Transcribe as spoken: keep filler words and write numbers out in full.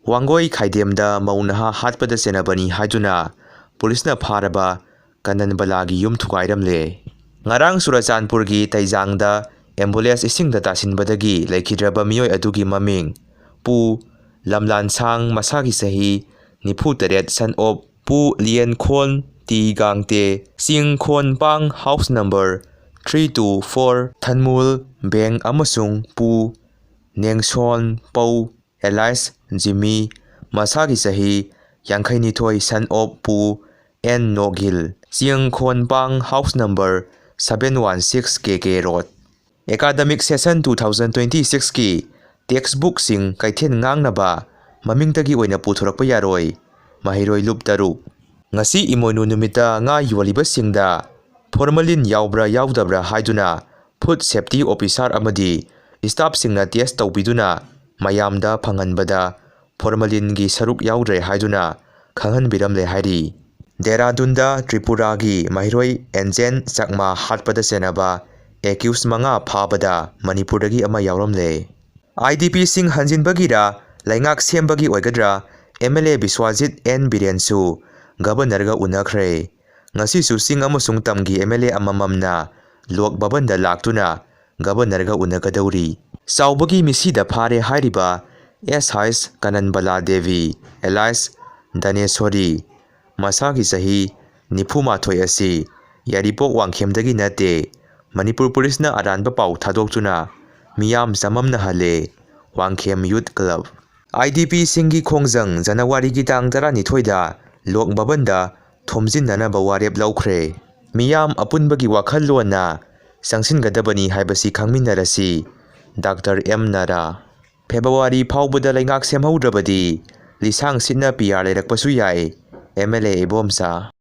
ꯋꯥꯡꯒꯣꯏ ꯈꯥꯏꯗꯦꯝꯗ ꯃꯧ ꯅꯍꯥ ꯍꯥꯠꯄꯗ ꯆꯦꯟꯅꯕꯅꯤ ꯍꯥꯏꯗꯨꯅ ꯄꯨꯂꯤꯁꯅ ꯐꯥꯔꯕ ꯀꯅꯟ ꯕꯂꯥꯒꯤ ꯌꯨꯝ ꯊꯨꯒꯥꯏꯔꯝꯂꯦ꯫ ꯉꯔꯥꯡ ꯆꯨꯔꯆꯥꯟꯄꯨꯔꯒꯤ ꯇꯩꯖꯥꯡꯗ ꯑꯦꯝꯕꯨꯂꯦꯟꯁ ꯏꯁꯤꯡꯗ ꯇꯥꯁꯤꯟꯕꯗꯒꯤ ꯂꯩꯈꯤꯗ꯭ꯔꯕ ꯃꯤꯑꯣꯏ ꯑꯗꯨꯒꯤ ꯃꯃꯤꯡ ꯄꯨ ꯂꯝꯂꯥꯟꯁꯥꯡ, ꯃꯁꯥꯒꯤ ꯆꯍꯤ ꯅꯤꯐꯨ ꯇꯔꯦꯠ, son of Pu Lienkhon T Gangte, Chingkhonpang, house number three two four, Thanmul Beng, ꯑꯃꯁꯨꯡ ꯄꯨ ꯅꯦꯡꯁꯣꯟ ꯄꯧ alias ꯖꯤꯃꯤ, ꯃꯁꯥꯒꯤ ꯆꯍꯤ ꯌꯥꯡꯈꯩꯅꯤꯊꯣꯏ, son of Pu N Nokgil, Chingkhonpang, house number seven one six, K K Road꯫ Academic session two thousand twenty-sixꯀꯤ textbookꯁꯤꯡ ꯀꯩꯊꯦꯜ ꯉꯥꯡꯅꯕ ꯃꯃꯤꯡꯇꯒꯤ ꯑꯣꯏꯅ ꯄꯨꯊꯣꯔꯛꯄ ꯌꯥꯔꯣꯏ꯫ ꯃꯍꯩꯔꯣꯏ ꯂꯨꯞ ꯇꯔꯨꯛ꯫ ꯉꯁꯤ ꯏꯃꯣꯏꯅꯨ ꯅꯨꯃꯤꯠꯇ ꯉꯥ ꯌꯣꯜꯂꯤꯕꯁꯤꯡꯗ formalin ꯌꯥꯎꯕ꯭ꯔꯥ ꯌꯥꯎꯗꯕ꯭ꯔꯥ ꯍꯥꯏꯗꯨꯅ food safety officer ꯑꯃꯗꯤ staffꯁꯤꯡꯅ test ꯇꯧꯕꯤꯗꯨꯅ ꯃꯌꯥꯝꯗ ꯐꯪꯍꯟꯕꯗ formalinꯒꯤ ꯁꯔꯨꯛ ꯌꯥꯎꯗ꯭ꯔꯦ ꯍꯥꯏꯗꯨꯅ ꯈꯪꯍꯟꯕꯤꯔꯝꯂꯦ ꯍꯥꯏꯔꯤ꯫ ꯗꯦꯔꯥꯗꯨꯟꯗ ꯇ꯭ꯔꯤꯄꯨꯔꯥꯒꯤ ꯃꯍꯩꯔꯣꯏ ꯑꯦꯟꯖꯦꯟ ꯆꯛꯃꯥ ꯍꯥꯠꯄꯗ ꯆꯦꯟꯅꯕ accused ꯃꯉꯥ ꯐꯥꯕꯗ ꯃꯅꯤꯄꯨꯔꯗꯒꯤ ꯑꯃ ꯌꯥꯎꯔꯝꯂꯦ꯫ IDPꯁꯤꯡ ꯍꯟꯖꯤꯟꯕꯒꯤꯔ ꯂꯩꯉꯥꯛ ꯁꯦꯝꯕꯒꯤ ꯑꯣꯏꯒꯗ꯭ꯔꯥ, MLA ꯕꯤꯁ꯭ꯋꯥꯖꯤꯠ ꯑꯦꯟ ꯕꯤꯔꯦꯟꯁꯨ Governorꯒ ꯎꯅꯈ꯭ꯔꯦ꯫ ꯉꯁꯤꯁꯨ ꯆꯤꯡ ꯑꯃꯁꯨꯡ ꯇꯝꯒꯤ MLA ꯑꯃꯃꯝꯅ ꯂꯣꯛ ꯚꯕꯟꯗ ꯂꯥꯛꯇꯨꯅ Governorꯒ ꯎꯅꯒꯗꯧꯔꯤ꯫ ꯆꯥꯎꯕꯒꯤ ꯃꯤꯁꯤꯗ ꯐꯥꯔꯦ ꯍꯥꯏꯔꯤꯕ ꯑꯦꯁ ꯍꯩꯆ ꯀꯅꯟꯕꯂꯥ ꯗꯦꯕꯤ alias ꯗꯅꯦꯁꯣꯔꯤ, ꯃꯁꯥꯒꯤ ꯆꯍꯤ ꯅꯤꯐꯨ ꯃꯥꯊꯣꯏ ꯑꯁꯤ ꯌꯥꯏꯔꯤꯄꯣꯛ ꯋꯥꯡꯈꯦꯝꯗꯒꯤ ꯅꯠꯇꯦ꯫ ꯃꯅꯤꯄꯨꯔ ꯄꯨꯂꯤꯁꯅ ꯑꯔꯥꯟꯕ ꯄꯥꯎ ꯊꯥꯗꯣꯛꯇꯨꯅ ꯃꯤꯌꯥꯝ ꯆꯃꯝꯅꯍꯜꯂꯦ꯫ Wangkhem Youth Club꯫ IDPꯁꯤꯡꯒꯤ ꯈꯣꯡꯖꯪ ꯖꯅꯋꯥꯔꯤꯒꯤ ꯇꯥꯡ ꯇꯔꯥꯅꯤꯊꯣꯏꯗ ꯂꯣꯛ ꯚꯕꯟꯗ ꯊꯣꯝꯖꯤꯟꯅꯅꯕ ꯋꯥꯔꯦꯞ ꯂꯧꯈ꯭ꯔꯦ꯫ ꯃꯤꯌꯥꯝ ꯑꯄꯨꯟꯕꯒꯤ ꯋꯥꯈꯜꯂꯣꯟꯅ ꯆꯪꯁꯤꯟꯒꯗꯕꯅꯤ ꯍꯥꯏꯕꯁꯤ ꯈꯪꯃꯤꯟꯅꯔꯁꯤ꯫ Doctor M Nara. ꯐꯦꯕ꯭ꯔꯨꯋꯥꯔꯤ ꯐꯥꯎꯕꯗ ꯂꯩꯉꯥꯛ ꯁꯦꯝꯍꯧꯗ꯭ꯔꯕꯗꯤ ꯂꯤꯁꯥꯡ ꯁꯤꯠꯅ PR ꯂꯩꯔꯛꯄꯁꯨ ꯌꯥꯏ, MLA ꯏꯕꯣꯝꯆꯥ꯫